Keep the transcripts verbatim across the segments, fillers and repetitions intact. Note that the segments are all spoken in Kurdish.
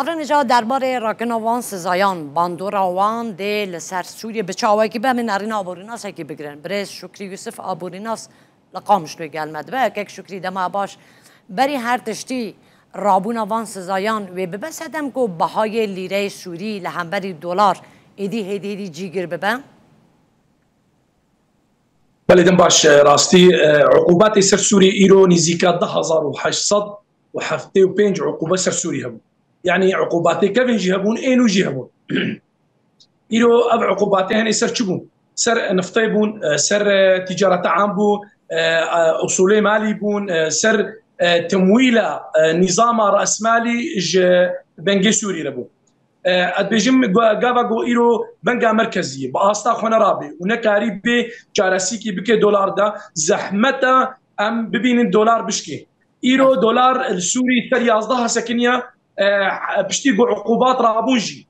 Evrenîja derbarê rakina van sizayan, bandora wan dê li ser Sûriyê bi çawekî be, min erîna aborînasekî bigirin. Birêz Şukrî Yusuf, aborînas li Qamişloyê gel me dibe. Kek Şukrî, dema baş. Berî her tiştî, rabûna van sizayan wê bibe sedem ku bihayê lîreyê Sûrî li hemberî dolar êdî hêdî hêdî cîgir bibe? Belê, dem baş, e, rastî, e, uqubatê ser Sûrî îro nîzîka du hezar û heşt sed û heftê û pênc uqube ser Sûrî hebû. Yanî uqubatê kevin jî hebûn, ê nû jî hebûn. Îro ev uqubatê henê ser çi bûn? Ser niftê bûn, e, ser, e, ticareta am bû, e, e, usulê malî bûn, e, ser, e, temwîla, e, nîzama rasmalî ji vengê Sûrî re bû. E, ez dibêjim, gu-, gava ku îro venga merkezî bi asta xwe nerabe û nekarî bê çaresîkî bike dolar de, zehmet e em bibînin dolar bişkê. Îro dolar li Sûrî ser yazdeh sekiniya, e, piştî ku uqubat rabûn jî.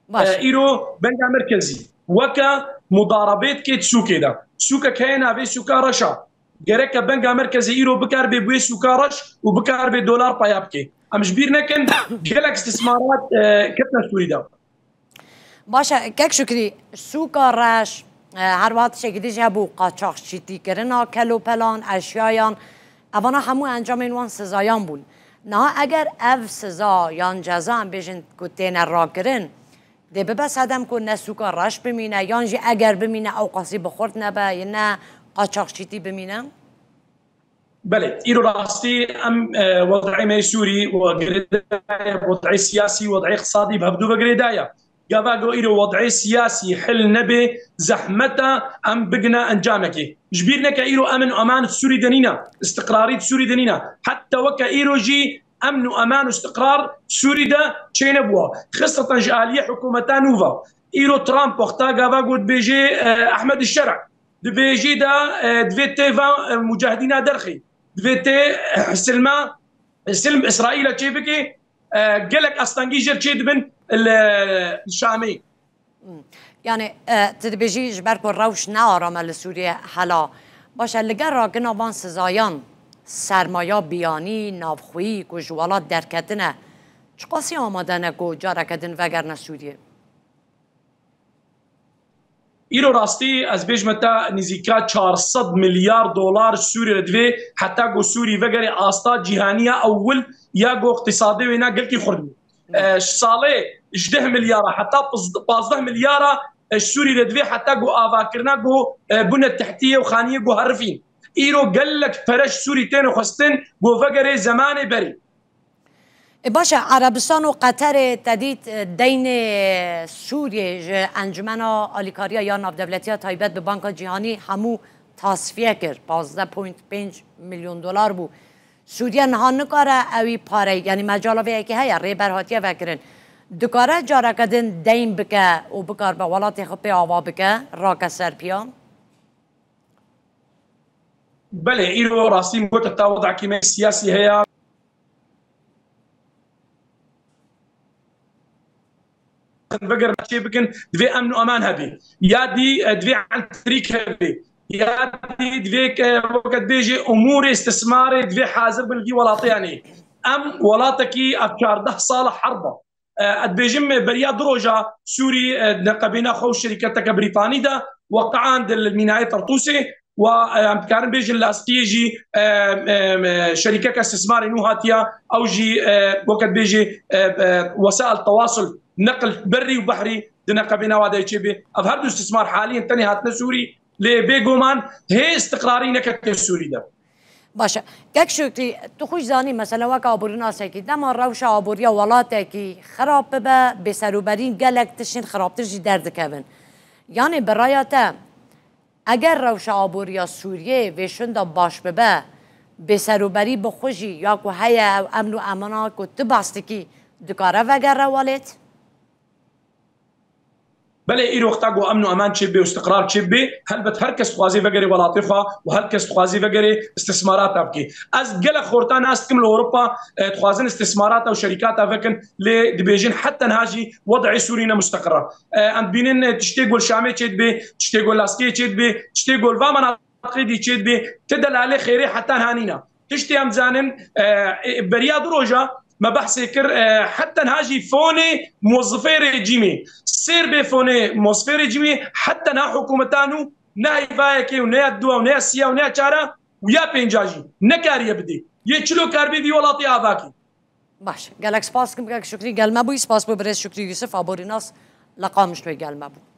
Baş. E, îro venga merkezî weke mudarabê dike di sûkê de. Sûkek heye navê sûka reşa. Gereke venga merkezê îro bikar bê bi wê sûka reş û bikar bê dolar paya bike. Em ji bîr nekin, gelek istismarat, e, ketine Sûrî de. Baş e, kek Şukrî, sûka reş, e, her wiha tiştekî din jî hebû, qaçaxçîtîkirina kelopelan, eşyayan, evana hemû encamên wan sizayan bûn. Niha eger ev siza yan ceza em bêjin ku têne rakirin, dê bibe sedem ku ne sûka reş bimîne, yan jî eger bimîne ew qasî bi xurt nebe, yê ne qaçaxçîtî bimîne? Belê, îro rastî em, e, wed'ê me Sûrî we girêdaye, wed'ê siyasî, wed'ê iqtisadî bi hevdû ve girêdaye. Gava go îro wed'ê siyasî hil nebe, zehmet e em bigine encamekê. Ji bîr neke îro emn û eman Sûrî de nîne, istiqrarî Sûrî de nîne. Heta weke îro jî emn û eman û istiqrar Sûrî de çênebûwa. Xiseten ji aliyê hikûmeta nû ve. Îro Trump wexta gava got dibêje, e, Ehmed Şer'a. Dibêjî de, e, divê tê ve, e, mucahidîna derxî. Divê tê, e, silma, silm Îsraîla çê bike, e, gelek astengî jêr çê dibin li Şamê. Hmm. Yani, e, tu dibêjî ji ber ku rewş nearame li Sûriyê hela. Baş e, li gel rakina van sizayan, sermaya biyanî, navxweyî ku ji welat derketine, çiqasî amade ne ku careke din vegerine Sûriyê? Îro rastî ez bêjme te nîzîka çar sed milyar dolar Sûrî re divê heta ku Sûrî vegere asta cîhaniya ewil ya ku iqtîsadê wê na gelkî xurt bû. E, ji salê ji deh milyara heta paz-, pazdeh milyara, e, ji Sûrî re divê heta ku avakirina ku, e, bûne tehtiyê û xaniyê ku herifîn. Îro gelek pere ji Sûrî têne xwestin ku vegere zemanê berê. E, baş e, Erebistan û Qeterê te dît, e, deynê Sûriyê ji Encumena Alîkariya ya Navdewletiya Taybet bi Banka Cîhanî hemû tasfiye kir, pazdeh point pênc milyon dolar bû. Sûriye niha nikare ewî parey, yanî mecala vê yekê heye, rêber hatiye vekirin. Dikare careke din deyn bike û bikaribe welatê xwe pê ava bike, rake ser piya? Belê, îro rastî min got, heta wedakî me siyasî heye. Veger çê bikin, divê emn û eman hebe. Ya dî, e, divê entrîk hebe. Ya dî divê ke, weke dibêje, umûrê istismarê divê hazir bin li vî welateyanê. Em welatekî ev çardeh sala herb e. E, ez dibêjim, e, beriya du roja Sûrî, e, di neqebêna xwe û şerîketeke Brîtanî de weqian di li mînayê Tertûsê. Wa, e, em dikarin bêjin Laskiyê jî, e, e, e, şerîkeke istismarê nû hatiya, ew jî, e, weke dibêjê, e, e, wesail tewasul, neqil berrî û behrî di neqebêna wa de çê bê. Ev her du istismar halî in tenê hatine Sûrî, lê bêguman hê istiqrarî neketine Sûrî de. Baş e. Kek Şukrî, tu xwe jî zanî, mesela weke aborînasekî, dema rewşa aboriya welatekî xirab bibe, bêserûberîn gelek tiştên xirabtir jî derdikevin. Yanê bi raya te, eger rewşa aboriya Sûriyê vê şûn de baş bibe, bêserûberî bi xwe jî ya ku heye ew emn û emana ku tu behs dikî, dikare vegere welêt? Belê, îro wexta ku emn û eman çêbê û istiqrar çêbê, helbet her kes dixwazê vegerê welatê xwe û her kes dixwazê vegerê istismarata bike. Ez gelek xorta nas dikim li Ewropa, e, dixwazin istismarata û şerîkata vekin, lê dibêjin heta niha jî wed'ê Sûrî ne musteqir e. E, em dibînin, e, tiştê ku li Şamê çêdibê, tiştê ku li Laskiyê çêdibê, tiştê ku li va menatiqê dî çêdibê, ti delalê xêrê heta niha nîne. Tiştê em dizanin, e, e, beriya du roja Me behsê kir, e, heta niha jî fonê mozifê rejîmê, sêr bê fonê mozifê rejîmê, heta niha hikûmetan û ne heyvayekê û ne ya duwa û ne ya siya û ne ya çara û ya pênca jî nekariye bidê. Yê çilo karbê vî welatê ava kê. Baş. Gelek spas kim kek Şükrî gel me bûyî. Spas bo birêz Şükrî Yusuf, aborînas li Qamişloyê gel me bû.